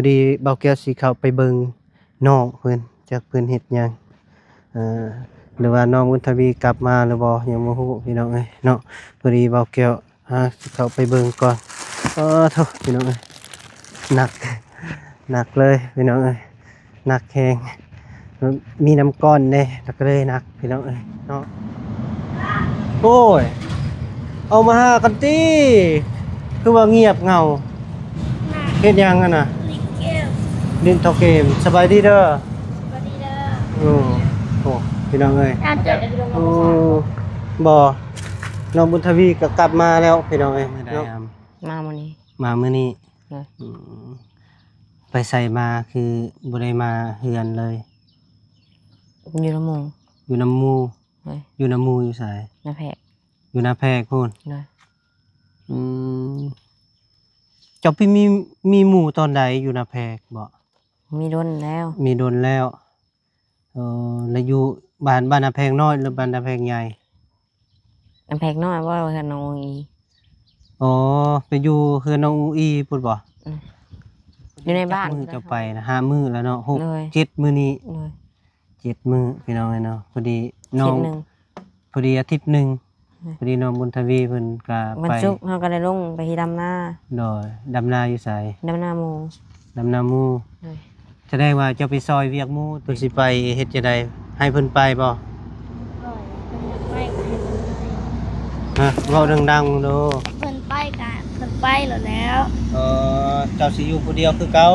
ພໍດີບ່າວແກ້ວຊິເຂົ້າໄປເບິ່ງນ້ອງເພິ່ນ ຈັກເພິ່ນເຮັດຫຍັງ ເອີ ຫຼືວ່ານ້ອງບຸນທະວີກັບມາຫຼືບໍ່ ຍັງບໍ່ຮູ້ພີ່ນ້ອງເອີຍເນາະ. ພໍດີບ່າວແກ້ວຫາຊິເຂົ້າໄປເບິ່ງກ່ອນ. ເອີ ໂທ້ ພີ່ນ້ອງເອີຍ ໜັກ ໜັກເລີຍພີ່ນ້ອງເອີຍ ໜັກແຮງ ມີນ້ຳກ້ອນແດ່ ແລ້ວກໍເລີຍໜັກພີ່ນ້ອງເອີຍເນາະ. ໂອ້ຍ ອອກມາຫາກັນຕິ ຄືວ່າງຽບເຫງົາ ເຮັດຫຍັງຫັ້ນນະ? ຫຼິ້ນເກມ ຫຼິ້ນເທົ່າເກມ. ສະບາຍດີເດີ ສະບາຍດີເດີ. ໂອ້ ໂອ້ ພີ່ນ້ອງເອີຍ ໂອ້ ບໍ່ ນ້ອງບຸນທະວີກໍກັບມາແລ້ວພີ່ນ້ອງເອີຍເນາະ. ມາມື້ນີ້ ມາມື້ນີ້ ໂດຍ ອືມ ໄປໃສມາ ຄືບໍ່ໄດ້ມາເຮືອນເລີຍ? ຢູ່ນຳໝູ່ ຢູ່ນຳໝູ່ ໂດຍ ຢູ່ນຳໝູ່ຢູ່ໃສ? ນາແພກ ຢູ່ນາແພກພຸ້ນ ໂດຍ. ອືມ ເຈົ້າໄປມີ ມີໝູ່ຕອນໃດຢູ່ນາແພກບໍ? ມີດົນແລ້ວ ມີດົນແລ້ວ. ເອີ ແລ້ວຢູ່ບ້ານ ບ້ານນາແພກນ້ອຍ ຫຼືບ້ານນາແພກໃຫຍ່? ນາແພກນ້ອຍ ບໍ່ ເຮືອນນ້ອງອຸງອີ. ອໍ ໄປຢູ່ເຮືອນນ້ອງອຸງອີພຸ້ນບໍ? ອືມ ຢູ່ໃນບ້ານ. ຈັກມື້ເຈົ້າໄປນະ? ຫ້າມື້ແລ້ວເນາະ ຫົກ ໂດຍ ເຈັດມື້ນີ້ ໂດຍ ເຈັດມື້ພີ່ນ້ອງເອີຍເນາະ. ພໍດີນ້ອງ ອາທິດໜຶ່ງ ພໍດີອາທິດໜຶ່ງ ອືມ ພໍດີນ້ອງບຸນທະວີເພິ່ນກໍໄປ ວັນສຸກເຮົາກໍໄດ້ລົງໄປເຮັດດຳນາ. ໂດຍ ດຳນາຢູ່ໃສ? ດຳນາໝູ່ ດຳນາໝູ່ ໂດຍ. ສະແດງວ່າເຈົ້າໄປຊ່ອຍວຽກໝູ່ ຕົວຊິໄປເຮັດຈັ່ງໃດ? ໃຫ້ເພິ່ນໄປບໍ່? ໂດຍ ເພິ່ນຢາກໄປກໍໃຫ້ເພິ່ນໄປ. ຮະ ເວົ້າດັງໆດູ. ເພິ່ນໄປກໍເພິ່ນໄປໂລດແລ້ວ. ເອີ ເຈົ້າຊິຢູ່ຜູ້ດຽວຄືເກົ່າ?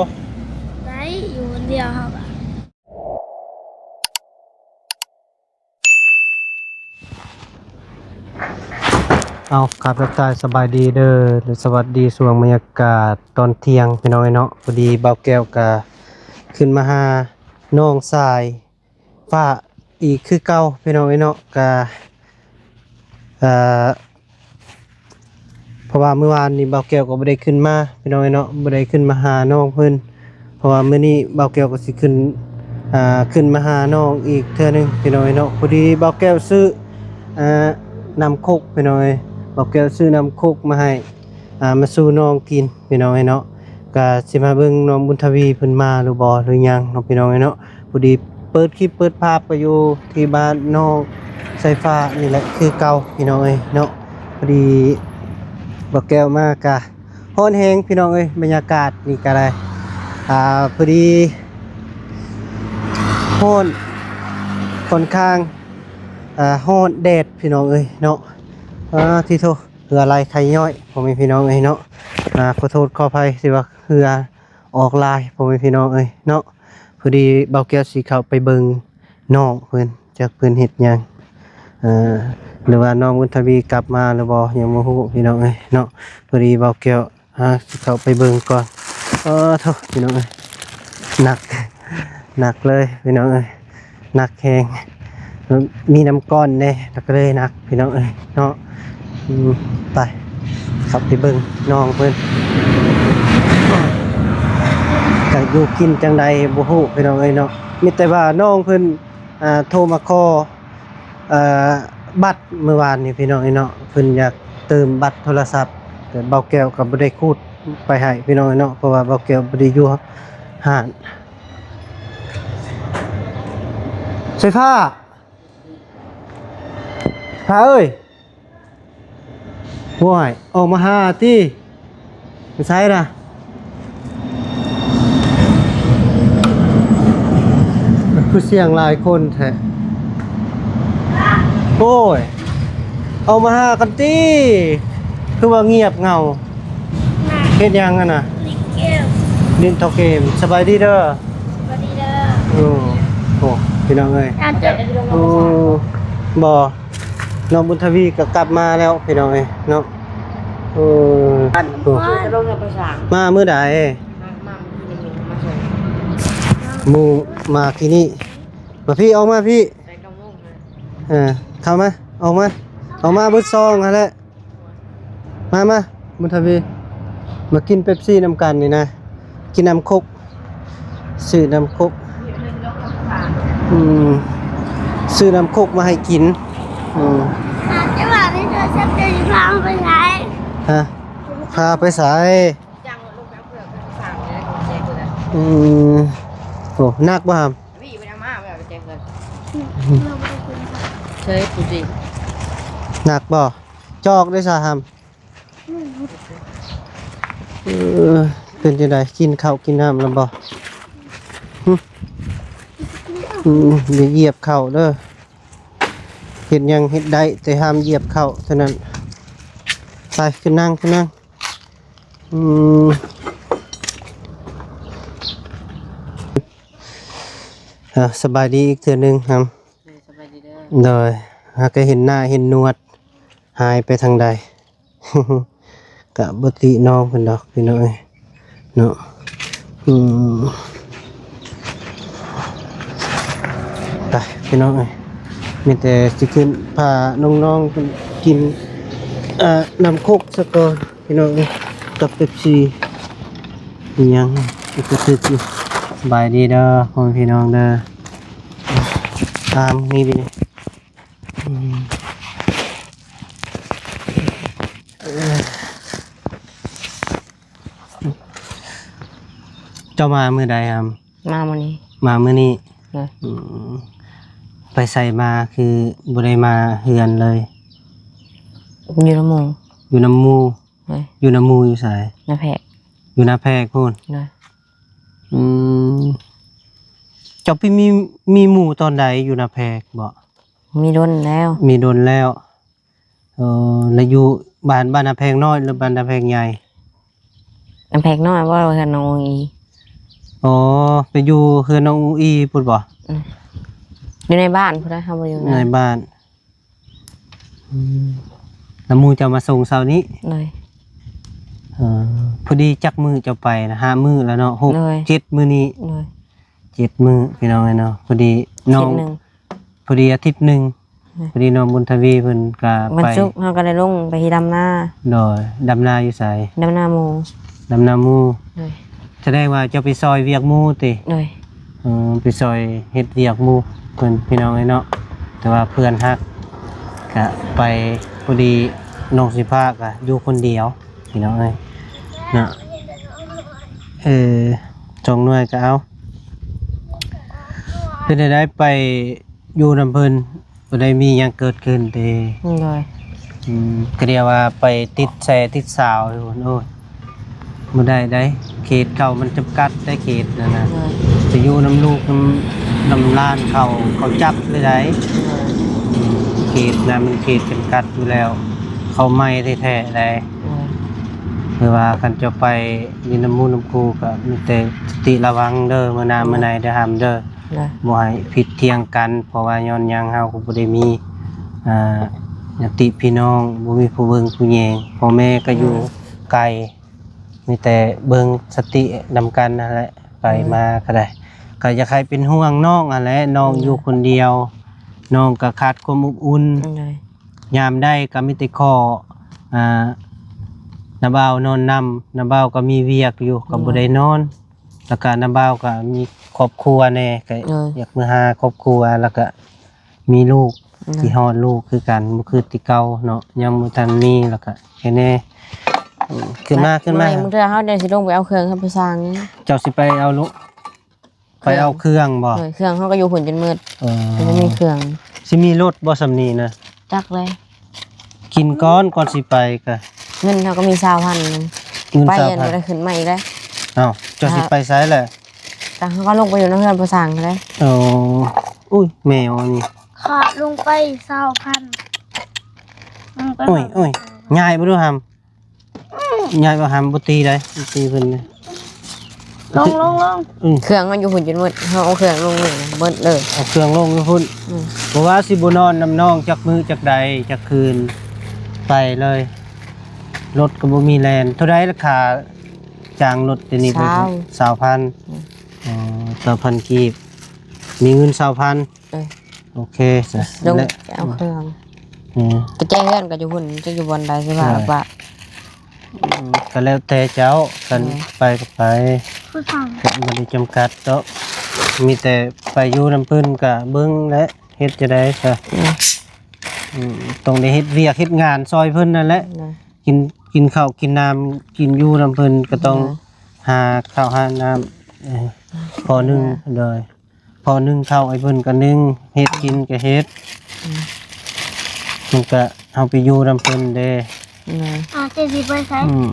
ໄດ້ ຢູ່ຄົນດຽວເຮົາກໍ ເອົາ ຄັບທັກທາຍສະບາຍດີເດີ ແລະ ສະຫວັດດີຊ່ວງບັນຍາກາດຕອນທ່ຽງພີ່ນ້ອງເອີຍເນາະ. ພໍດີບ່າວແກ້ວກະຂຶ້ນມາຫານ້ອງສາຍຟ້າອີກຄືເກົ່າພີ່ນ້ອງເອີຍເນາະ. ກະ ເອີ ເພາະວ່າມື້ວານນີ້ບ່າວແກ້ວກໍບໍ່ໄດ້ຂຶ້ນມາພີ່ນ້ອງເອີຍເນາະ ບໍ່ໄດ້ຂຶ້ນມາຫານ້ອງເພິ່ນ. ເພາະວ່າມື້ນີ້ບ່າວແກ້ວກໍຊິຂຶ້ນ ອ່າ ຂຶ້ນມາຫານ້ອງອີກເທື່ອໜຶ່ງພີ່ນ້ອງເອີຍເນາະ. ພໍດີບ່າວແກ້ວຊື້ ອ່າ ນ້ຳຄົກພີ່ນ້ອງເອີຍ ບ່າວແກ້ວຊື້ນ້ຳຄົກມາໃຫ້ ອ່າ ມາສູ່ນ້ອງກິນພີ່ນ້ອງເອີຍເນາະ. ກະຊິມາເບິ່ງນ້ອງບຸນທະວີເພິ່ນມາຫຼືບໍ່ ຫຼືຍັງເນາະພີ່ນ້ອງເອີຍເນາະ. ພໍດີເປີດຄລິບເປີດພາບກໍຢູ່ທີ່ບ້ານນ້ອງສາຍຟ້ານີ້ແຫຼະຄືເກົ່າພີ່ນ້ອງເອີຍເນາະ. ພໍດີບ່າວແກ້ວມາກະຮ້ອນແຮງພີ່ນ້ອງເອີຍ ບັນຍາກາດນີ້ກະໄດ້ ອ່າ ພໍດີຮ້ອນ ຂ້ອນຂ້າງ ອ່າ ຮ້ອນແດດພີ່ນ້ອງເອີຍເນາະ. ອ່າ ຕິໂທ ເຫື່ອໄຫຼໄຂ້ຍ້ອຍ ພໍ່ແມ່ພີ່ນ້ອງເອີຍເນາະ. ອ່າ ຂໍໂທດຂໍອະໄພທີ່ວ່າເຫື່ອອອກຫຼາຍ ພໍ່ແມ່ພີ່ນ້ອງເອີຍເນາະ. ພໍດີບ່າວແກ້ວຊິເຂົ້າໄປເບິ່ງນ້ອງເພິ່ນ ຈັກເພິ່ນເຮັດຫຍັງ ເອີ ຫຼືວ່ານ້ອງບຸນທະວີກັບມາຫຼືບໍ່ ຍັງບໍ່ຮູ້ພີ່ນ້ອງເອີຍເນາະ. ພໍດີບ່າວແກ້ວ ອ່າ ຊິເຂົ້າໄປເບິ່ງກ່ອນ. ເອີ ໂທ້ ພີ່ນ້ອງເອີຍ ໜັກ ໜັກເລີຍພີ່ນ້ອງເອີຍ ໜັກແຮງ ມີນ້ຳກ້ອນແດ່ ແລ້ວກໍເລີຍໜັກພີ່ນ້ອງເອີຍເນາະ. ອືມ ໄປ ເຂົ້າໄປເບິ່ງນ້ອງເພິ່ນ ຈັກຢູ່ກິນຈັ່ງໃດບໍ່ຮູ້ພີ່ນ້ອງເອີຍເນາະ. ມີແຕ່ວ່ານ້ອງເພິ່ນ ອ່າ ໂທມາຂໍ ເອີ ບັດມື້ວານນີ້ພີ່ນ້ອງເອີຍເນາະ ເພິ່ນຢາກເຕີມບັດໂທລະສັບ ແຕ່ບ່າວແກ້ວກໍບໍ່ໄດ້ຂູດໄປໃຫ້ພີ່ນ້ອງເອີຍເນາະ ເພາະວ່າບ່າວແກ້ວບໍ່ໄດ້ຢູ່ຮ້ານ. ສາຍຟ້າ ຟ້າເອີຍ ໂອ້ຍ ອອກມາຫາຕິ ໄປໃສລະ? ຄືສຽງຫຼາຍຄົນແທ້. ໂອ້ຍ ອອກມາຫາກັນຕິ ຄືວ່າງຽບເຫງົາ. ເຮັດຫຍັງຫັ້ນນະ? ຫຼິ້ນເກມ ຫຼິ້ນເທົ່າເກມ. ສະບາຍດີເດີ ສະບາຍດີເດີ. ໂອ້ ໂອ້ ພີ່ນ້ອງເອີຍ ໂອ້ ບໍ່ ນ້ອງບຸນທະວີກໍກັບມາແລ້ວພີ່ນ້ອງເອີຍເນາະ. ເອີ ມາມື້ໃດ? ໝູ່ມາທີ່ນີ້ ມາພີ້ ອອກມາພີ້ ເອີ ເຂົ້າມາ ອອກມາ ອອກມາເບິດຊອງຫັ້ນແຫຼະ. ມາ ມາ ບຸນທະວີ ມາກິນເປັບຊີນຳກັນນີ້ນະ ກິນນ້ຳຄົກ ຊື້ນ້ຳຄົກ ອືມ ຊື້ນ້ຳຄົກມາໃຫ້ກິນ. ອືມ ຖາມເຈົ້າວ່າໃນໂທລະສັບເຈົ້າຊິພາເຮົາໄປໃສ? ຮະ ພາໄປໃສ? ຈ້າງລົງໄປເອົາເຜືອກໄປສ້າງຢູ່ໃນກົງເຊກພຸ້ນນະ. ອືມ ໂອ້ ໜັກບໍ່ຫຳ? ວິບໍ່ໄດ້ເອົາມາ ໄປເອົາແຈເພິ່ນ ເຊີຍປູຕິ ໜັກບໍ່? ຈອກໄດ້ຊະຫຳ? ເອີ ເປັນຈັ່ງໃດ ກິນເຂົ້າກິນນ້ຳແລ້ວບໍ່? ຫຶ ອືມ ຢ່າຢຽບເຂົ້າເດີ້ ເຮັດຫຍັງເຮັດໄດ້ ແຕ່ຫ້າມຢຽບເຂົ້າເທົ່ານັ້ນ. ໄປ ຂຶ້ນນັ່ງ ຂຶ້ນນັ່ງ. ອືມ ອ່າ ສະບາຍດີອີກເທື່ອໜຶ່ງຫຳ. ໂດຍ ສະບາຍດີເດີ້. ໂດຍ ຫາກະເຫັນໜ້າເຫັນໜວດ ຫາຍໄປທາງໃດ? ກະບໍ່ຕິນ້ອງເພິ່ນດອກພີ່ນ້ອງເອີຍເນາະ. ອືມ ໄປພີ່ນ້ອງເອີຍ ມີແຕ່ຊິຂຶ້ນພານ້ອງໆເພິ່ນກິນ ເອີ ນ້ຳໂຄກສາກ່ອນພີ່ນ້ອງເອີຍ ກັບເປັບຊີ ອີຫຍັງອີກກະຊຶກຢູ່. ສະບາຍດີເດີ້ພໍ່ແມ່ພີ່ນ້ອງເດີ້ ຕາມນີ້ ອືມ ເຈົ້າມາມື້ໃດຫຳ? ມາມື້ນີ້. ມາມື້ນີ້? ໂດຍ. ອືມ ໄປໃສມາ ຄືບໍ່ໄດ້ມາເຮືອນເລີຍ? ຢູ່ນຳໝູ່. ຢູ່ນຳໝູ່? ໂດຍ. ຢູ່ນຳໝູ່ຢູ່ໃສ? ນາແພກ. ຢູ່ນາແພກພຸ້ນ? ໂດຍ. ອືມ ເຈົ້າໄປມີ ມີໝູ່ຕອນໃດຢູ່ນາແພກບໍ? ມີດົນແລ້ວ. ມີດົນແລ້ວ. ເອີ ແລ້ວຢູ່ບ້ານ ບ້ານນາແພກນ້ອຍ ຫຼື ບ້ານນາແພກໃຫຍ່? ນາແພກນ້ອຍ ບໍ່ ເຮືອນນ້ອງອຸງອີ. ອໍ ໄປຢູ່ເຮືອນນ້ອງອຸງອີພຸ້ນບໍ? ອືມ ຢູ່ໃນບ້ານພຸ້ນນະ ເຮົາບໍ່ຢູ່ໃນ ໃນບ້ານ. ອືມ ແລ້ວໝູ່ເຈົ້າມາສົ່ງເຊົ້ານີ້? ໂດຍ. ເອີ ພໍດີຈັກມື້ເຈົ້າໄປນະ? ຫ້າມື້ແລ້ວເນາະ ຫົກ ໂດຍ ເຈັດມື້ນີ້. ໂດຍ. ເຈັດມື້ພີ່ນ້ອງເອີຍເນາະ ພໍດີນ້ອງ ອາທິດໜຶ່ງ ພໍດີອາທິດໜຶ່ງ. ໂດຍ. ພໍດີນ້ອງບຸນທະວີເພິ່ນກະໄປ ວັນສຸກເຮົາກະໄດ້ລົງໄປທີ່ດຳນາ. ໂດຍ. ດຳນາຢູ່ໃສ? ດຳນາໝູ່. ດຳນາໝູ່. ໂດຍ. ສະແດງວ່າເຈົ້າໄປຊ່ອຍວຽກໝູ່ຕິ? ໂດຍ. ເອີ ໄປຊ່ອຍເຮັດວຽກໝູ່ເພິ່ນພີ່ນ້ອງເອີຍເນາະ ແຕ່ວ່າເພື່ອນຮັກກະໄປ ພໍດີນ້ອງສີຟ້າກະຢູ່ຄົນດຽວ ພີ່ນ້ອງເອີຍເນາະ. ເອີ ສອງໜ່ວຍກະເອົາ. ເປັນໃດໄປຢູ່ນຳເພິ່ນ ບໍ່ໄດ້ມີຫຍັງເກີດຂຶ້ນຕິ? ໂດຍ. ອືມ ກະດຽວວ່າໄປຕິດແຊຕິດສາວຢູ່ພຸ້ນ ໂອ້ຍ ບໍ່ໄດ້ໃດ ເຂດເຂົາມັນຈຳກັດໃດ ເຂດນັ້ນນະ. ໂດຍ. ໄປຢູ່ນຳລູກນຳ ນຳຫຼານເຂົາ ເຂົາຈັບເລີຍໃດ. ໂດຍ. ເຂດນັ້ນມັນເຂດຈຳກັດຢູ່ແລ້ວ ເຂົາໃໝ່ແທ້ໆໃດ. ໂດຍ. ຄືວ່າຄັນຈະໄປຢູ່ນຳໝູ່ນຳຄູ່ກະມີແຕ່ສະຕິລະວັງເດີ້ ມື້ໜ້າ ໂດຍ ມື້ໃນເດີ້ຫຳເດີ້. ໂດຍ. ບໍ່ໃຫ້ຜິດຖຽງກັນ ເພາະວ່າຍ້ອນຫຍັງ ເຮົາກໍບໍ່ໄດ້ມີ ອ່າ ຍາດຕິພີ່ນ້ອງ ບໍ່ມີຜູ້ເບິ່ງຜູ້ແຍງ ພໍ່ແມ່ກໍຢູ່ ໂດຍ ໄກ ມີແຕ່ເບິ່ງສະຕິນຳກັນຫັ້ນແຫຼະ ໄປ ໂດຍ ມາກໍໄດ້. ກໍຢາກໃຫ້ເປັນຫ່ວງນ້ອງຫັ້ນແຫຼະ ນ້ອງ ໂດຍ ຢູ່ຄົນດຽວ ນ້ອງກໍຂາດຄວາມອົບອຸ່ນ. ໂດຍ. ຍາມໃດກໍມີແຕ່ຂໍ ອ່າ ນ້າບ່າວນອນນຳ ນ້າບ່າວກໍມີວຽກຢູ່ ກໍ ໂດຍ ບໍ່ໄດ້ນອນ. ແລ້ວກະນ້າບ່າວກະມີຄອບຄົວແດ່ ກະ ໂດຍ ຢາກມາຫາຄອບຄົວ ແລ້ວກະມີລູກ ໂດຍ ທີ່ຮອດລູກຄືກັນ ບໍ່ຄືແຕ່ເກົ່າເນາະ ຍັງບໍ່ທັນມີ ແລ້ວກະແນ່ ອືມ ຂຶ້ນມາ ຂຶ້ນມາ ມື້ເທື່ອເຮົາໄດ້ຊິລົງໄປເອົາເຄື່ອງເຮົາໄປສ້າງ. ເຈົ້າຊິໄປເອົາລູກ ເຄື່ອງ ໄປເອົາເຄື່ອງບໍ່? ໂດຍ ເຄື່ອງເຮົາກໍຢູ່ພຸ້ນຈົນໝົດ. ເອີ ກໍບໍ່ມີເຄື່ອງ ຊິມີລົດບໍ່ສ່ຳນີ້ນະ? ຈັກແຫຼະ ກິນກ່ອນ ກ່ອນຊິໄປກະ ເງິນເຮົາກໍມີຊາວພັນໜຶ່ງ ເງິນ ໄປ ຊາວພັນ ບໍ່ໄດ້ຂຶ້ນມາອີກເດ້. ເອົ້າ ເຈົ້າຊິໄປໃສແຫຼະ? ກະເຮົາກໍລົງໄປຢູ່ນຳເຮືອນພໍ່ຊ່າງຫັ້ນແຫຼະ. ໂອ້ ອຸ້ຍ ແມວອັນນີ້ ຂາດລົງໄປຊາວພັນ. ໂອ້ຍ ໂອ້ຍ ຍ້າຍບໍ່ດູຫຳ. ຍາຍວ່າຫ້າມບໍ່ຕີໄດ໋ ບໍ່ຕີເພິ່ນເດ້. ລົງ ລົງ ລົງ ອືມ ເຄື່ອງມັນຢູ່ພຸ້ນຈົນໝົດ ເຮົາເອົາເຄື່ອງລົງນີ້ໝົດເລີຍ ເອົາເຄື່ອງລົງຢູ່ພຸ້ນ. ອືມ ບໍ່ວ່າຊິບໍ່ນອນນຳນ້ອງຈັກມື້ຈັກໃດຈັກຄືນ ໄປເລີຍ ລົດກໍບໍ່ມີແລ່ນ. ເທົ່າໃດລາຄາຈ້າງລົດດຽວນີ້? ຊາວ ຊາວພັນ. ອືມ ອໍ ຊາວພັນກີບ ມີເງິນຊາວພັນ. ເອີ ໂອເຄຊະ ລົງ ແລະ ໄປເອົາເຄື່ອງ. ເອີ ກະແຈເຮືອນກໍຢູ່ພຸ້ນ ຈັກຢູ່ບ່ອນໃດຊິວ່າ ເອີ ວ່າ ອືມ ກໍແລ້ວແຕ່ເຈົ້າ ຄັນ ເອີ ໄປກໍໄປ ກໍບໍ່ໄດ້ຈຳກັດດອກ ມີແຕ່ໄປຢູ່ນຳເພິ່ນກໍເບິ່ງແຫຼະ ເຮັດຈັ່ງໃດຊະ. ເອີ ອືມ ຕ້ອງໄດ້ເຮັດວຽກເຮັດງານຊ່ອຍເພິ່ນນັ້ນແຫຼະ. ເອີ ກິນ ກິນເຂົ້າກິນນ້ຳ ກິນຢູ່ນຳເພິ່ນກໍຕ້ອງ ເອີ ຫາເຂົ້າຫານ້ຳ ເອີ ພໍໜຶ່ງ ໂດຍ ພໍໜຶ່ງເຂົ້າໃຫ້ເພິ່ນກະໜຶ່ງ ເຮັດກິນກະເຮັດ ອືມ ມັນກະ ເຮົາໄປຢູ່ນຳເພິ່ນເດ້ ໂດຍ ອາ ເຈົ້າຊິໄປໃສ? ອືມ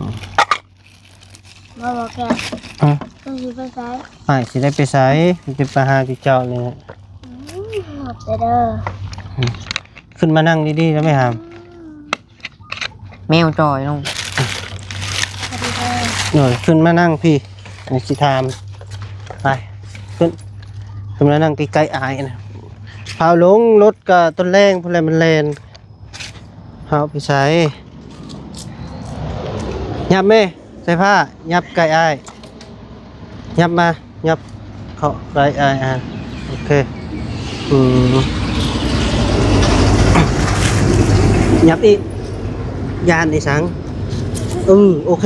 ບໍ່ບອກແກ ຮະ? ເຈົ້າຊິໄປໃສ? ອ້າຍຊິໄດ້ໄປໃສ? ຊິໄປຫາເຈົ້ານີ້ແຫຼະ ອືມ ຂອບໃຈເດີ ອືມ ຂຶ້ນມານັ່ງດີໆ ໄດ້ໄໝຫາມ? ແມວຈ່ອຍລົງ ໂດຍ ຂຶ້ນມານັ່ງພີ້ ອັນນີ້ຊິຖາມ ໄປ ຂຶ້ນ ຂຶ້ນມານັ່ງໃກ້ໆ ອ້າຍນະ ພາລົງລົດກະຕອນແລງພຸ້ນແຫຼະ ມັນແລ່ນ ພາໄປໃສ? ຫຍັບແມ່ ໃສ່ຜ້າ ຫຍັບໃກ້ອ້າຍ ຫຍັບມາ ຫຍັບເຂົ້າໄປ ອ້າຍ ອ່າ ໂອເຄ ອືມ ຫຍັບອີກ ຢ້ານອີສັງ ເອີ ໂອເຄ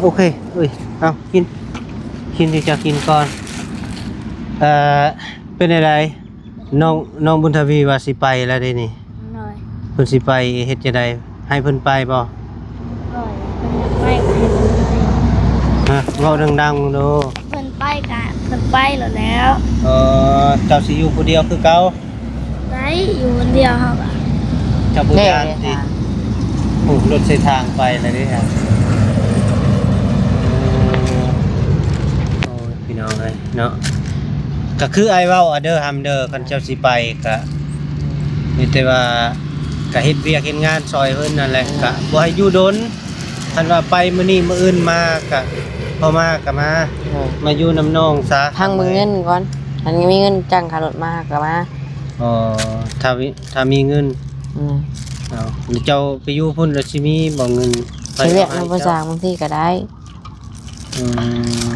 ໂອເຄ ເອີຍ ເອົາ ກິນ ກິນທີ່ຈະກິນກ່ອນ ເອີ ເປັນຈັ່ງໃດ? ນ້ອງ ນ້ອງບຸນທະວີວ່າຊິໄປແລ້ວເດ້ນີ້ ໂດຍ ເພິ່ນຊິໄປເຮັດຈັ່ງໃດ? ໃຫ້ເພິ່ນໄປບໍ່? ໂດຍ ເພິ່ນໄປກະໃຫ້ເພິ່ນໄປ ຮະ ເວົ້າດັງໆ ເດີ ເພິ່ນໄປກະເພິ່ນໄປໂລດແລ້ວ ເອີ ເຈົ້າຊິຢູ່ຜູ້ດຽວຄືເກົ່າ? ໄດ້ ຢູ່ຄົນດຽວເຮົາກະ ເຈົ້າບໍ່ຢ້ານຕິ? ໂອ້ ລົດໃສ່ທາງໄປແລ້ວເດ້ ເອີ ໂອ້ຍ ພີ່ນ້ອງເອີຍເນາະ ກະຄືອ້າຍເວົ້າອະເດີ ຫຳເດີ ຄັນເຈົ້າຊິໄປກະ ມີແຕ່ວ່າກະເຮັດວຽກເຮັດງານຊ່ອຍເພິ່ນນັ້ນແຫຼະ ກະບໍ່ໃຫ້ຢູ່ດົນ ຄັນວ່າໄປມື້ນີ້ມື້ອື່ນມາກະ ພໍມາກະມາ ໂດຍ ມາຢູ່ນຳນ້ອງຊະ ພັງເບິ່ງເງິນກ່ອນ ຄັນມີເງິນຈ້າງຄ່າລົດມາກະມາ ອໍ ຖ້າມີ ຖ້າມີເງິນ ອືມ ເອົາ ແລ້ວເຈົ້າໄປຢູ່ພຸ້ນແລ້ວຊິມີບໍ່ເງິນ? ເຮັດວຽກນຳພໍ່ຊ່າງບາງທີກະໄດ້ ອືມ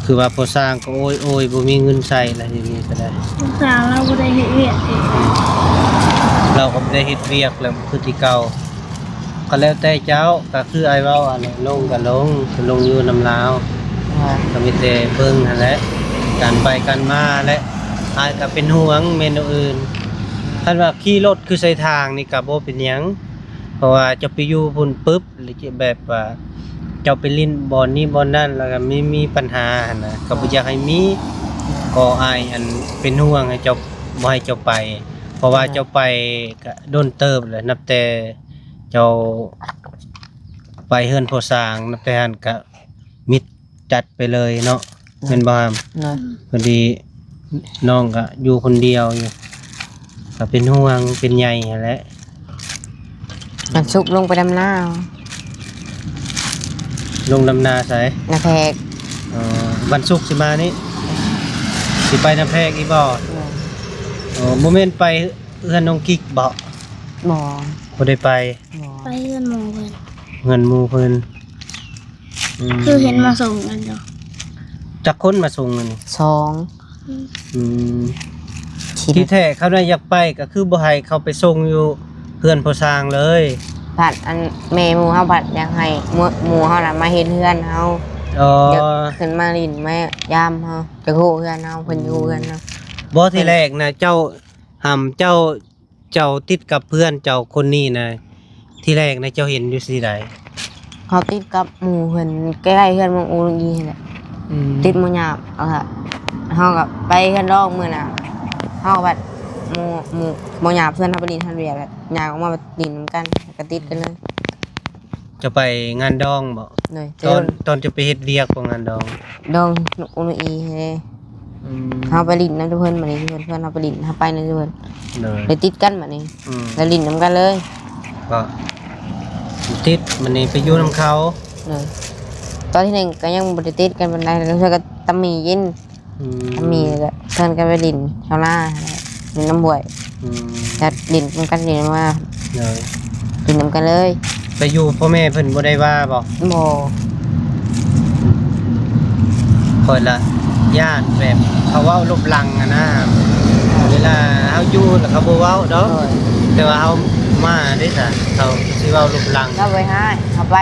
ຄືວ່າພໍ່ຊ່າງກໍໂອ້ຍໆ ບໍ່ມີເງິນໃຊ້ແລ້ວ ດຽວນີ້ກໍໄດ້ ພໍ່ຊ່າງລາວບໍ່ໄດ້ເຮັດວຽກເອງ ລາວກໍບໍ່ໄດ້ເຮັດວຽກແລ້ວຄືທີ່ເກົ່າ ກໍແລ້ວແຕ່ເຈົ້າ ກໍຄືອ້າຍເວົ້າຫັ້ນແຫຼະ ລົງກໍລົງ ລົງຢູ່ນຳລາວ ອ່າ ກໍມີແຕ່ເບິ່ງຫັ້ນແຫຼະ ການໄປການມາແຫຼະ ອ້າຍກໍເປັນຫ່ວງແມ່ນແນວອື່ນ ຄັນວ່າຂີ່ລົດຄືໃສ່ທາງນີ້ກໍບໍ່ເປັນຫຍັງ ເພາະວ່າເຈົ້າໄປຢູ່ພຸ້ນປຶບ ຫຼືແບບວ່າເຈົ້າໄປຫຼິ້ນບ່ອນນີ້ບ່ອນນັ້ນ ແລ້ວກໍມີ ມີບັນຫາຫັ້ນນະ ກໍບໍ່ຢາກໃຫ້ມີ ກໍອ້າຍ ອັນ ເປັນຫ່ວງໃຫ້ເຈົ້າ ບໍ່ໃຫ້ເຈົ້າໄປ ເພາະວ່າເຈົ້າໄປກະດົນເຕີບແລ້ວ ນັບແຕ່ເຈົ້າໄປເຮືອນພໍ່ຊ່າງ ນັບແຕ່ຫັ້ນກະມິດ ຈັດໄປເລີຍເນາະ ແມ່ນບໍ່ຫຳ? ໂດຍ ພໍດີນ້ອງກໍຢູ່ຄົນດຽວຢູ່ ກໍເປັນຫ່ວງເປັນໃຍຫັ້ນແຫຼະ ວັນສຸກລົງໄປດຳນາ ລົງດຳນາໃສ? ນາແພກ ອໍ ວັນສຸກຊິມານີ້ ຊິໄປນາແພກອີກບໍ່? ໂດຍ ອໍ ບໍ່ແມ່ນໄປເຮືອນນ້ອງກິກບໍ່? ບໍ່ ບໍ່ໄດ້ໄປ ບໍ່ ໄປເຮືອນໝູ່ເພິ່ນ ເຮືອນໝູ່ເພິ່ນ ອືມ ຄືເຫັນມາສົ່ງກັນຢູ່ ຈັກຄົນມາສົ່ງອັນນີ້? ສອງ ອືມ ທີແທ້ເຂົາໄດ້ຢາກໄປ ກໍຄືບໍ່ໃຫ້ເຂົາໄປສົ່ງຢູ່ເຮືອນພໍ່ຊ່າງເລີຍ ພັດອັນແມ່ໝູ່ເຮົາພັດຢາກໃຫ້ໝູ່ເຮົານະມາເຮັດເຮືອນເຮົາ ອໍ ຢາກຂຶ້ນມາຫຼິ້ນມາຢາມເຮົາ ຢາກຮູ້ເຮືອນເຮົາ ເພິ່ນຢູ່ເຮືອນເຮົາ ອືມ ບໍ່ ທີແລກນະເຈົ້າ ຫຳ ເຈົ້າ ເຈົ້າຕິດກັບເພື່ອນເຈົ້າຄົນນີ້ນະ ທີແລກນະເຈົ້າເຫັນຢູ່ຊີ້ໃດ? ເຮົາຕິດກັບໝູ່ເພິ່ນໃກ້ໆເຮືອນໝູ່ອູລຸງອີຫັ້ນແຫຼະ ອືມ ຕິດໝູ່ຫຍາບ ເອົາລະ ເຮົາກໍໄປເຮືອນນ້ອງມື້ນະ ເຮົາກໍບັດໝູ່ ໝູ່ ໝູ່ຫຍາບເພື່ອນເຮົາໄປຫຼິ້ນຫັ້ນວຽກ ແລ້ວຍ່າງອອກມາຫຼິ້ນນຳກັນ ກໍຕິດກັນເລີຍ. ເຈົ້າໄປງານດອງບໍ? ໂດຍ ຕອນ ຕອນເຈົ້າໄປເຮັດວຽກຂອງງານດອງ? ດອງອຸນອີເດ ອືມ ເຮົາໄປຫຼິ້ນນຳເພິ່ນ ບາດນີ້ເພິ່ນ ເພິ່ນເຮົາໄປຫຼິ້ນ ເຮົາໄປນຳເພິ່ນ ໂດຍ ໄດ້ຕິດກັນບາດນີ້ ອືມ ໄດ້ຫຼິ້ນນຳກັນເລີຍ ກໍຕິດ ບາດນີ້ໄປຢູ່ນຳເຂົາ ໂດຍ ຕອນທີໜຶ່ງກໍຍັງບໍ່ໄດ້ຕິດກັນປານໃດ ແລ້ວເທື່ອກໍຕຳໝີ້ກິນ ອືມ ມີແຫຼະ ເພິ່ນກໍໄປຫຼິ້ນຊາວນາ ຫຼິ້ນນຳຫ້ວຍ ອືມ ແລ້ວຫຼິ້ນນຳກັນ ຫຼິ້ນມາ ໂດຍ ຫຼິ້ນນຳກັນເລີຍ ໄປຢູ່ພໍ່ແມ່ເພິ່ນບໍ່ໄດ້ວ່າບໍ? ບໍ່ ຂ້ອຍລະຢ້ານແບບເຂົາເວົ້າລົບຫຼັງຫັ້ນນະ ເວລາເຮົາຢູ່ລະເຂົາບໍ່ເວົ້າດອກ ໂດຍ ແຕ່ວ່າເຮົາມາເດ້ຊະ ເຂົາຊິເວົ້າລົບຫຼັງ ລາວບໍ່ໃຫ້ເຮົາໄປ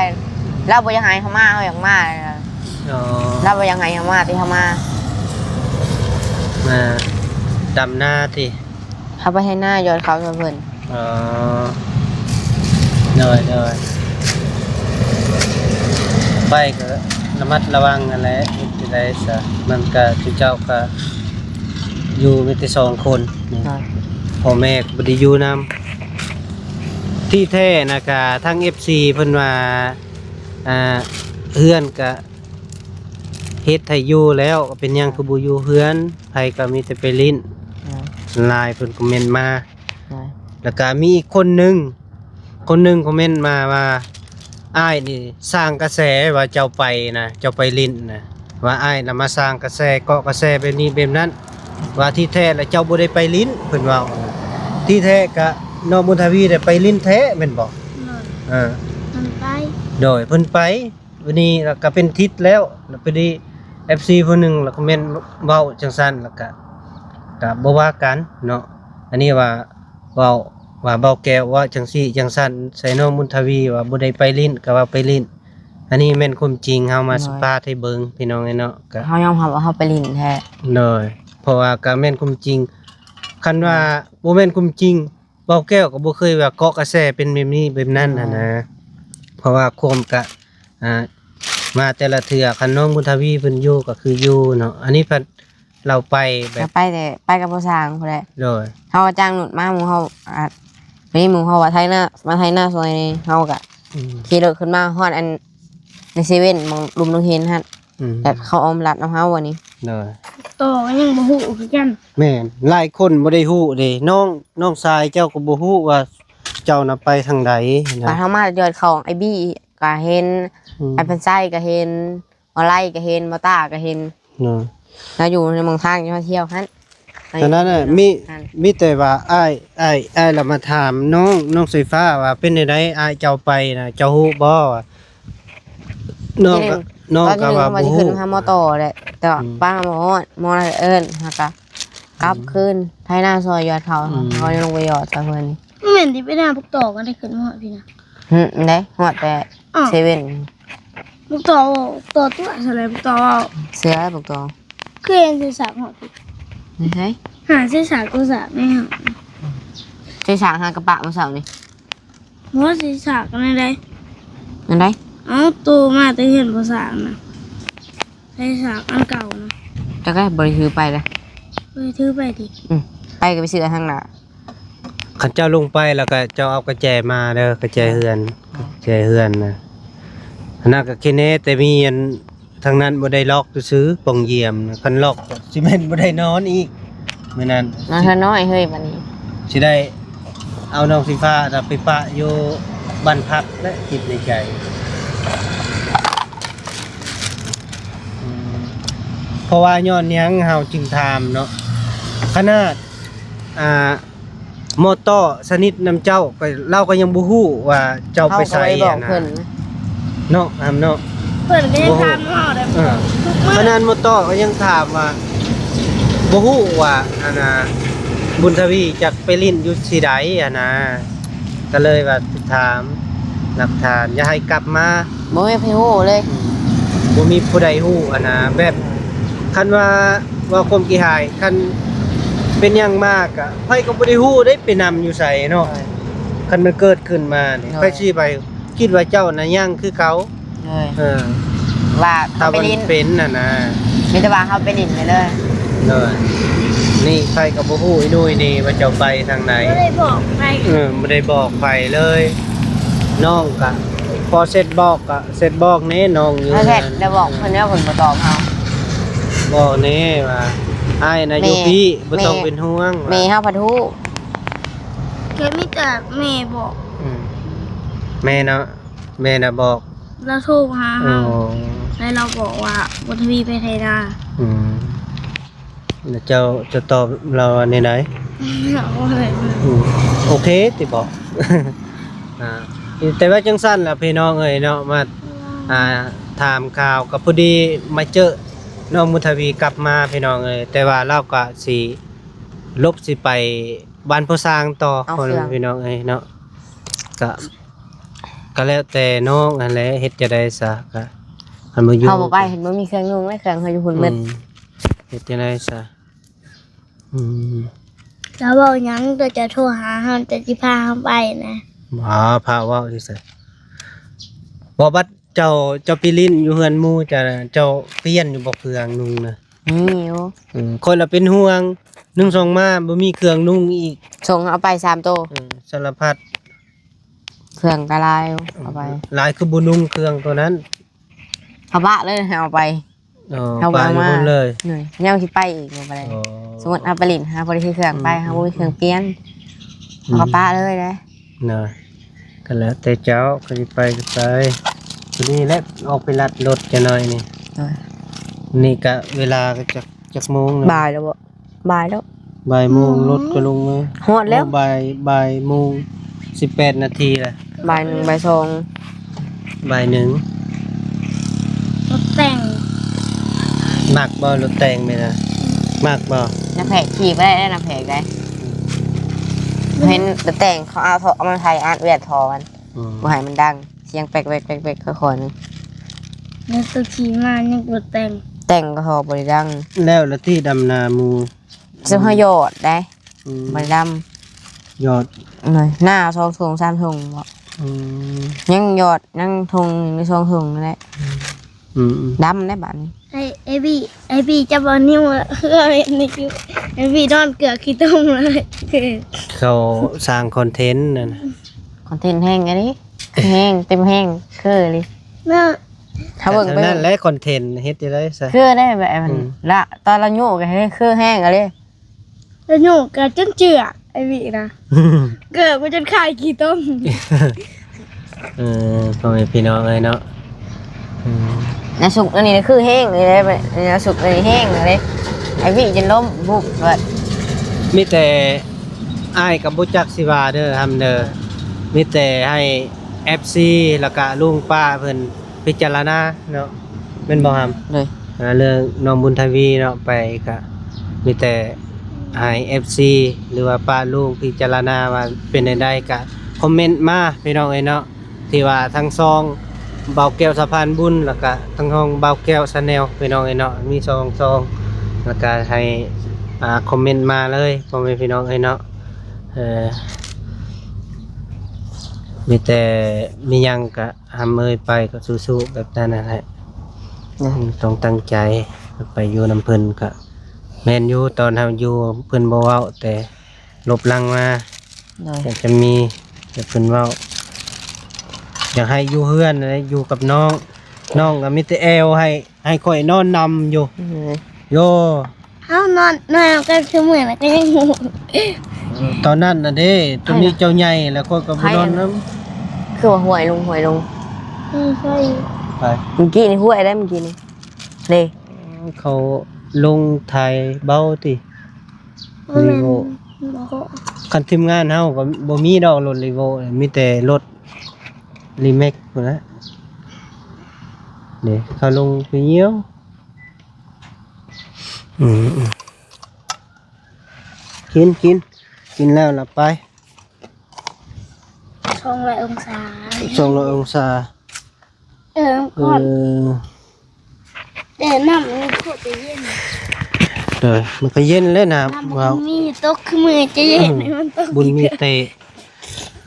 ລາວບໍ່ຢາກໃຫ້ເຮົາມາ ເຮົາຢາກມາ ອໍ ລາວບໍ່ຢາກໃຫ້ເຮົາມາ ແຕ່ເຮົາມາ ມາດຳນາຕິ ເຮົາໄປໄຖນາຢອດເຂົ້າຊ່ວຍເພິ່ນ ອໍ ໂດຍ ໂດຍ ໄປກໍ ລະມັດລະວັງຫັ້ນແຫຼະ ເຮັດຈັ່ງໃດຊະ ມັນກະ ເຈົ້າກະຢູ່ມີແຕ່ສອງຄົນ ໂດຍ ພໍ່ແມ່ກະບໍ່ໄດ້ຢູ່ນຳ. ທີ່ແທ້ນະກະທາງເອັຟຊີເພິ່ນວ່າ ອ່າ ເຮືອນກະເຮັດໃຫ້ຢູ່ແລ້ວ ເປັນຫຍັງຄືບໍ່ຢູ່ເຮືອນ ໃຜກະມີແຕ່ໄປຫຼິ້ນ ໂດຍ ຫຼາຍເພິ່ນຄອມເມັນມາ ໂດຍ ແລ້ວກະມີອີກຄົນໜຶ່ງ ຄົນໜຶ່ງຄອມເມັນມາວ່າ ອ້າຍນີ້ສ້າງກະແສວ່າເຈົ້າໄປນະ ເຈົ້າໄປຫຼິ້ນນະ ວ່າອ້າຍນະມາສ້າງກະແສ ເກາະກະແສແບບນີ້ແບບນັ້ນ ວ່າທີ່ແທ້ລະເຈົ້າບໍ່ໄດ້ໄປຫຼິ້ນ ເພິ່ນເວົ້າ ທີ່ແທ້ກະນ້ອງບຸນທະວີໄດ້ໄປຫຼິ້ນແທ້ແມ່ນບໍ່? ໂດຍ ເອີ ເພິ່ນໄປ ໂດຍ ເພິ່ນໄປ ວັນນີ້ລະກະເປັນທິດແລ້ວ ລະພໍດີເອັຟຊີຜູ້ໜຶ່ງລະຄອມເມັນເວົ້າຈັ່ງຊັ້ນ ລະກະ ກະບໍ່ວ່າກັນເນາະ ອັນນີ້ວ່າ ເວົ້າວ່າເບົາແກ້ວເວົ້າຈັ່ງຊີ້ຈັ່ງຊັ້ນໃສ່ນ້ອງບຸນທະວີວ່າບໍ່ໄດ້ໄປຫຼິ້ນ ກະວ່າໄປຫຼິ້ນ ອັນນີ້ແມ່ນຄວາມຈິງ ເຮົາມາ ໂດຍ ສຳພາດໃຫ້ເບິ່ງພີ່ນ້ອງເອີຍເນາະ ກະ ເຮົາຍອມຮັບວ່າເຮົາໄປຫຼິ້ນແທ້ ໂດຍ ເພາະວ່າກະແມ່ນຄວາມຈິງ ຄັນວ່າ ໂດຍ ບໍ່ແມ່ນຄວາມຈິງ ເບົາແກ້ວກະບໍ່ເຄີຍວ່າເກາະກະແສເປັນແບບນີ້ແບບນັ້ນຫັ້ນນະ ເພາະວ່າຄວາມກະ ອ່າ ມາແຕ່ລະເທື່ອ ຄັນນ້ອງບຸນທະວີເພິ່ນຢູ່ກະຄືຢູ່ເນາະ ອັນນີ້ພັດ ລາວໄປແບບ ລາວໄປແຕ່ ໄປກັບຜູ້ຊ່າງພຸ້ນແຫຼະ ໂດຍ ເຮົາຈ້າງລົດມາ ໝູ່ເຮົາ ອ່າ ມີໝູ່ເຮົາວ່າໄຖນາ ມາໄຖນາຊ່ວຍນີ້ ເຮົາກະ ອືມ ຂີ່ລົດຂຶ້ນມາຮອດອັນ ໃນເຊເວັ່ນ ໝ່ອງລຸ່ມດົງເຫັນຫັ້ນ ອືມ ແລ້ວເຂົາອ້ອມລັດນຳເຮົາອັນນີ້ ໂດຍ ຕໍ່ກະຍັງບໍ່ຮູ້ຄືກັນ ແມ່ນ ຫຼາຍຄົນບໍ່ໄດ້ຮູ້ເດ້ ນ້ອງ ນ້ອງຊາຍເຈົ້າກະບໍ່ຮູ້ວ່າເຈົ້ານະໄປທາງໃດນະ ວ່າເຮົາມາຈອດເຂົ້າໄອບີກະເຫັນ ອືມ ໄອພັນໄຊກະເຫັນ ບໍ່ໄລກະເຫັນ ບໍ່ຕາກະເຫັນ ເນາະ ລາວຢູ່ໃນເມືອງທາງ ຢູ່ທ່ຽວຫັ້ນ ອັນນັ້ນນະ ມີ ມີແຕ່ວ່າອ້າຍ ອ້າຍ ອ້າຍລະມາຖາມນ້ອງ ນ້ອງສາຍຟ້າວ່າເປັນແນວໃດ ອ້າຍເຈົ້າໄປນະ ເຈົ້າຮູ້ບໍ່ວ່າ ນ້ອງ ທີ່ໜຶ່ງ ນ້ອງກະວ່າ ຕອນທີ່ໜຶ່ງເຮົາວ່າຊິຂຶ້ນ ບໍ່ຮູ້ ຫາໝໍຕໍ່ແຫຼະ ແຕ່ວ່າ ອືມ ປ້າໝໍ ໝໍເອີ້ນ ເຮົາກະ ອືມ ກັບຄືນ ໄຖນາຊ່ອຍຢອດເຂົ້າ ອືມ ເຮົາຍັງລົງໄປຢອດຊ່ອຍເພິ່ນ ແມ່ນຊິໄປນາບັກຕໍກໍໄດ້ຂຶ້ນມາຮອດພີ້ນະ ຫື ໄດ້ຮອດແຕ່ ອ້າວ ເຊເວັ່ນ ບັກຕໍ ຕໍ່ຕົວະຊັ້ນແຫຼະ ບັກຕໍ ເສືອບັກຕໍ ຄືເຫັນໃສ່ສາກຮອດພີ້ ໃນໃສ ຫາໃສ່ສາກ ໂຕສາກໃນຫັ້ນ ໃສ່ສາກຫາກະປະມື້ເຊົ້ານີ້ ບໍ່ໃສ່ສາກອັນໃດ ອັນໃດ ເອົາໂຕມາແຕ່ເຮືອນບໍ່ສາກນະ ໃສ່ສາກອັນເກົ່ານະ ຈັກແລ້ວ ບໍ່ໄດ້ຖືໄປເລີຍ ບໍ່ໄດ້ຖືໄປຕິ ອືມ ໄປກະໄປຊື້ເອົາທາງໜ້າ ຄັນເຈົ້າລົງໄປແລ້ວກະເຈົ້າເອົາກະແຈມາເດີ ກະແຈເຮືອນ ກະແຈເຮືອນນະ ອັນນັ້ນກະເຄແນ່ ແຕ່ມີອັນ ທາງນັ້ນບໍ່ໄດ້ລັອກຊື່ໆ ປ່ອງຢ້ຽມນະ ຄັນລັອກກະຊິແມ່ນບໍ່ໄດ້ນອນອີກ ມື້ນັ້ນ ນອນເຮືອນນ້ອຍເຮີ້ຍ ບາດນີ້ ຊິໄດ້ເອົານ້ອງສີຟ້ານະໄປປະຢູ່ບ້ານພັກແຫຼະ ຄິດໃນໃຈ ເພາະວ່າຍ້ອນຫຍັງເຮົາຈຶ່ງຖາມເນາະ ຂະໜາດ ອ່າ ໝໍຕໍ່ສະໜິດນຳເຈົ້າ ກະ ລາວກະຍັງບໍ່ຮູ້ວ່າເຈົ້າໄປໃສຫັ້ນນະ ເນາະ ອຳເນາະ ເພິ່ນກະຍັງຖາມເຮົາໄດ້ ເອີ ຂະໜາດໝໍຕໍ່ກະຍັງຖາມວ່າ ບໍ່ຮູ້ວ່າ ອັນນ່າ ບຸນທະວີຈັກໄປຫຼິ້ນຢູ່ທີ່ໃດຫັ້ນນະ ກະເລີຍວ່າຖາມຫຼັກຖານ ຢ່າໃຫ້ກັບມາ ບໍ່ມີໃຜຮູ້ເລີຍ ອືມ ບໍ່ມີຜູ້ໃດຮູ້ຫັ້ນນະ ແບບ ຄັນວ່າ ເວົ້າຄວາມຂີ້ຮ້າຍ ຄັນເປັນຫຍັງມາກະ ໃຜກະບໍ່ໄດ້ຮູ້ເດ້ ໄປນຳຢູ່ໃສເນາະ ໂດຍ ຄັນມັນເກີດຂຶ້ນມານີ້ ໂດຍ ໃຜຊິໄປຄິດວ່າເຈົ້ານະຍັງຄືເກົ່າ ໂດຍ ເອີ ວ່າເຮົາໄປຫຼິ້ນ ຖ້າມັນເປັນຫັ້ນນະ ມີແຕ່ວ່າເຮົາໄປຫຼິ້ນໄປເລີຍ ໂດຍ ນີ້ໃຜກະບໍ່ຮູ້ອີ່ໜຸ້ຍນີ້ວ່າເຈົ້າໄປທາງໃດ ບໍ່ໄດ້ບອກໃຜ ເອີ ບໍ່ໄດ້ບອກໃຜເລີຍ ນ້ອງກະ ພໍເຊັດບອກກະ ເຊັດບອກແນ່ ນ້ອງຢູ່ເຮືອນ ແລ້ວບອກເພິ່ນແລ້ວເພິ່ນບໍ່ຕອບເຮົາ ບອກແນ່ວ່າ ອ້າຍນະຢູ່ພີ້ ບໍ່ຕ້ອງເປັນຫ່ວງ ແມ່ເຮົາພັດຮູ້ ກະມີແຕ່ແມ່ບອກ ອືມ ແມ່ເນາະ ແມ່ນະບອກ ລາວໂທມາຫາເຮົາ ແລ້ວລາວບອກວ່າ ບຸນທະວີໄປໄຖນາ ອືມ ແລ້ວເຈົ້າ ເຈົ້າຕອບລາວວ່າແນວໃດ? ອືມ ໂອເຄຕິບອກ ອ່າ ແຕ່ວ່າຈັ່ງຊັ້ນລະພີ່ນ້ອງເອີຍເນາະ ມາ ອ່າ ຖາມຂ່າວ ກະພໍດີມາເຈີນ້ອງບຸນທະວີກັບມາພີ່ນ້ອງເອີຍ ແຕ່ວ່າລາວກະຊິຫຼົບຊິໄປບ້ານພໍ່ຊ່າງຕໍ່ ພີ່ນ້ອງເອີຍເນາະ ກະ ກະແລ້ວແຕ່ນ້ອງຫັ້ນແຫຼະ ເຮັດຈັ່ງໃດຊະ ກະ ຄັນບໍ່ຢູ່ ເຮົາບໍ່ໄປ ເຫັນບໍ່ມີເຄື່ອງນຸ່ງເລີຍ ເຄື່ອງເຮົາຢູ່ພຸ້ນໝົດ ອືມ ເຮັດຈັ່ງໃດຊະ ອືມ ລາວເວົ້າຫຍັງ ເຈົ້າຈະໂທຫາເຮົາ ເຈົ້າຊິພາເຮົາໄປນະ ບໍ່ ພາເວົ້າຢູ່ໃສ ບໍ່ ບັດ ເຈົ້າ ເຈົ້າໄປຫຼິ້ນຢູ່ເຮືອນໝູ່ ເຈົ້າ ເຈົ້າປ່ຽນຢູ່ບໍ່ເຄື່ອງນຸ່ງນະ? ມີຢູ່. ອືມ ຂ້ອຍລະເປັນຫ່ວງ ໜຶ່ງສອງມາບໍ່ມີເຄື່ອງນຸ່ງອີກ. ສົ່ງເອົາໄປສາມໂຕ. ເອີ ສາລະພັດ ເຄື່ອງກະຫຼາຍ ເອົາໄປ ຫຼາຍຄືບໍ່ນຸ່ງເຄື່ອງໂຕນັ້ນ. ເອົາປະເລີຍ ເອົາໄປ. ອໍ ເອົາ ປະຢູ່ພຸ້ນເລີຍ. ໂດຍ ຍາມຊິໄປອີກ ບໍ່ໄດ້. ອໍ ສົມມຸດເຮົາໄປຫຼິ້ນ ເຮົາບໍ່ໄດ້ຖືເຄື່ອງໄປ ອືມ ເຮົາບໍ່ມີເຄື່ອງປ່ຽນ ອືມ ເຮົາກໍປະເລີຍເດ້. ນະ ກໍແລ້ວແຕ່ເຈົ້າ ໃຜຊິໄປກໍໄປ. ພໍດີແຫຼະ ອອກໄປລັດລົດຈັກໜ້ອຍນີ້. ໂດຍ ນີ້ກະເວລາກໍຈັກ ຈັກໂມງແລ້ວ? ບ່າຍແລ້ວບໍ່? ບ່າຍແລ້ວ. ບ່າຍໂມງ ອືມ ລົດກໍລົງມາ. ຮອດແລ້ວ. ໂອ້ ບ່າຍ ບ່າຍໂມງສິບແປດນາທີລະ. ບ່າຍໜຶ່ງ ບ່າຍສອງ. ບ່າຍໜຶ່ງ. ລົດແຕ່ງ. ມັກບໍ່ລົດແຕ່ງແມ່ນນະ? ອືມ ມັກບໍ່? ນ້າແພກຂີ່ບໍ່ໄດ້ເດ້ ນ້າແພກໄດ໋. ອືມ ເຫັນລົດແຕ່ງເຂົາເອົາທໍ່ ເອົາມາໃສ່ອັດວຽດທໍ່ມັນ. ອືມ ບໍ່ໃຫ້ມັນດັງ ສຽງແປັກໆໆ ຄ່ອຍໆ ໜຶ່ງ. ແລ້ວຕົວຂີ່ມາຍັງບໍ່ແຕ່ງ ແຕ່ງກໍພໍບໍ່ໄດ້ດັງ. ແລ້ວລະຕິດຳນາໝູ່ ເຊິ່ງເຮົາຢອດໄດ໋. ອືມ ບໍ່ໄດ້ດຳ ຢອດ ເອີຍ ໜ້າສອງຖົງສາມຖົງບໍ? ອືມ ຍັງຢອດ ຍັງຖົງໜຶ່ງ ສອງຖົງນັ້ນແຫຼະ. ອືມ ອືມ ດຳໄດ໋ບາດນີ້. ໄອ້ ໄອ້ບີ ໄອ້ບີ ຈັບເອົານິ້ວເຄືອເຮັດນີ້ຢູ່ ໄອ້ບີນອນເກືອກຂີ້ຕົມເລີຍ. ເຂົາສ້າງຄອນເທັນນັ້ນ ຄອນເທັນແຮງອີ່ຫຼີ ແຮງ ເຕັມແຮງ ຄືອີ່ຫຼີເນາະ. ຖ້າເບິ່ງໄປນັ້ນແຫຼະຄອນເທັນ ເຮັດຈັ່ງໃດຊະ ຄືໄດ້ແບບມັນ ອືມ ລະຕອນລາວໂຍກກໍຄືແຮງອີ່ຫຼີ ລາວໂຍກກໍຈົນເຈື່ອກ ໄອ້ວິນະ ເກືອກໄປຈົນຄາຍຂີ້ຕົມ. ເອີ ພໍ່ແມ່ພີ່ນ້ອງເອີຍເນາະ ອືມ ນາສຸກອັນນີ້ຄືແຮງເລີຍ ນາສຸກອັນນີ້ແຮງເລີຍ ໄອ້ວິຈົນລົ້ມບຸບເບິດ. ມີແຕ່ອ້າຍກໍບໍ່ຈັກຊິວ່າເດີ ຮຳເດີ ມີແຕ່ໃຫ້ເອັຟຊີ ແລ້ວກະລຸງປ້າເພິ່ນພິຈາລະນາເນາະ ແມ່ນບໍ່ຮຳ? ໂດຍ ອ່າ ເລື່ອງນ້ອງບຸນທະວີເນາະ ໄປກະມີແຕ່ໃຫ້ເອັຟຊີ ຫຼືວ່າປ້າລຸງພິຈາລະນາວ່າເປັນແນວໃດ ກະຄອມເມັນມາພີ່ນ້ອງເອີຍເນາະ ທີ່ວ່າທັງຊ່ອງບ່າວແກ້ວສະພານບຸນ ແລ້ວກະທັງຊ່ອງບ່າວແກ້ວ Channel ພີ່ນ້ອງເອີຍເນາະ ມີສອງຊ່ອງ ແລ້ວກະໃຫ້ ອ່າ ຄອມເມັນມາເລີຍ ພໍ່ແມ່ພີ່ນ້ອງເອີຍເນາະ. ເອີ ມີແຕ່ມີຫຍັງກະ ຮຳເອີຍ ໄປກໍສູ້ໆແບບນັ້ນນັ້ນແຫຼະ ອືມ ຕ້ອງຕັ້ງໃຈ ໄປຢູ່ນຳເພິ່ນກໍແມ່ນຢູ່ ຕອນເຮົາຢູ່ເພິ່ນບໍ່ເວົ້າ ແຕ່ລົບຫຼັງມາ ໂດຍ ກໍຈະມີ ແຕ່ເພິ່ນເວົ້າ ຢາກໃຫ້ຢູ່ເຮືອນ ຢູ່ກັບນ້ອງ ນ້ອງກໍມີແຕ່ແອວໃຫ້ ໃຫ້ຂ້ອຍນອນນຳຢູ່ ໂດຍ ໂຢ ເຮົານອນ ນອນນຳກັນຊຸມື້ນະກໍຍັງຮູ້ ຕອນນັ້ນນະເດ້ ຕອນນີ້ເຈົ້າໃຫຍ່ແລ້ວ ຂ້ອຍກໍບໍ່ນອນນຳ ຄືວ່າຫ້ວຍລົງ ຫ້ວຍລົງ ອືມ ໃຊ່ ໄປ ມື້ກີ້ນີ້ຫ້ວຍໄດ໋ ມື້ກີ້ນີ້ເດ້ ເຂົາລົງໄຖເບົາຕິ ບໍ່ແມ່ນ ລີໂວ ບໍ່ ຄັນທີມງານເຮົາກໍບໍ່ມີດອກລົດລີໂວ ມີແຕ່ລົດລີແມັກພຸ້ນນະ ເດ້ ເຂົາລົງໄປຍ່ຽວ ອືມ ອືມ ກິນ ກິນ ກິນແລ້ວລະໄປ ສອງຮ້ອຍອົງສາ ສອງຮ້ອຍອົງສາ ເອີ ເອີ ແຕ່ນ້ຳມັນໂຄດຈະເຢັນ ໂດຍ ມັນກໍເຢັນແຫຼະນ້ຳ ນ້ຳມັນ ວ່າ ມີຕົກຄືມື້ຈະເຢັນ ອືມ ມັນຕົກ ບຸນມີເຕະ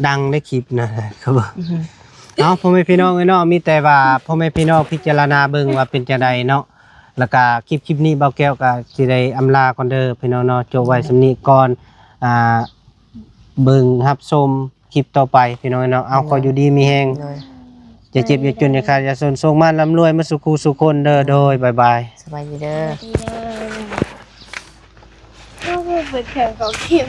ດັງໃນຄລິບນະ ເຂົາວ່າ ອືມ ເອົາ ພໍ່ແມ່ພີ່ນ້ອງເອີຍເນາະ ມີແຕ່ວ່າພໍ່ແມ່ພີ່ນ້ອງພິຈາລະນາເບິ່ງວ່າເປັນຈັ່ງໃດເນາະ ແລ້ວກະຄລິບ ຄລິບນີ້ບ່າວແກ້ວກະຊິໄດ້ອຳລາກ່ອນເດີພີ່ນ້ອງເນາະ ຈົບໄວ້ສ່ຳນີ້ກ່ອນ ອ່າ ເບິ່ງຮັບຊົມຄລິບຕໍ່ໄປພີ່ນ້ອງເນາະ ເອົາ ໂດຍ ຂໍຢູ່ດີມີແຮງ ໂດຍ ຢ່າເຈັບຢ່າຈົນຢ່າຂາດຢ່າຈົນ ໂຊກໝານລ່ຳລວຍໝົດສູ່ຄູ່ສູ່ຄົນເດີ ໂດຍ ບາຍບາຍ ສະບາຍດີເດີ ສະບາຍດີເດີ ໂອ້ໂຫ ເປີດເຄື່ອງເຂົ້າເກມ.